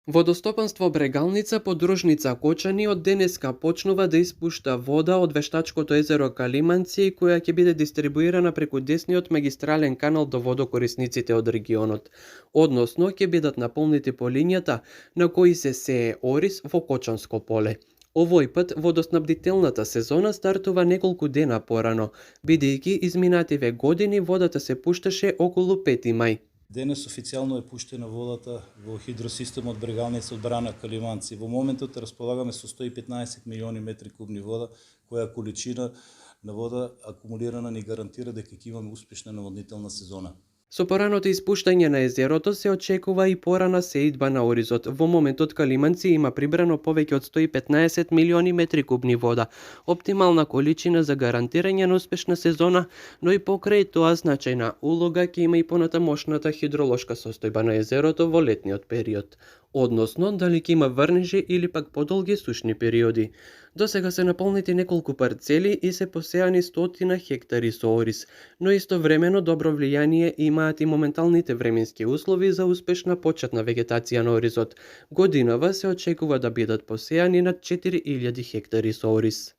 Водостопанство Брегалница, подружница Кочани, од денеска почнува да испушта вода од вештачкото езеро Калиманци, која ќе биде дистрибуирана преку десниот магистрален канал до водокорисниците од регионот. Односно, ќе бидат наполнети по линијата на кои се сее ориз во Кочанско поле. Овој пат водоснабдителната сезона стартува неколку дена порано, бидејќи изминативе години водата се пушташе околу 5 мај. Денес официјално е пуштена водата во хидросистемот Брегалница од Брана Калиманци. Во моментот располагаме со 115 милиони метри кубни вода, која количина на вода акумулирана ни гарантира дека ќе имаме успешна наводнителна сезона. Со пораното испуштање на езерото се очекува и порана сеидба на оризот. Во моментот Калиманци има прибрано повеќе од 115 милиони метри кубни вода, оптимална количина за гарантирање на успешна сезона, но и покрај тоа значајна улога ќе има и понатамошната хидроложка состојба на езерото во летниот период, односно дали ќе има врнежи или пак подолги сушни периоди. До сега се наполнети неколку парцели и се посеани 100 хектари со ориз, но истовремено добро влијание имаат и моменталните временски услови за успешна почетна вегетација на оризот. Годинава се очекува да бидат посеани над 4000 хектари со ориз.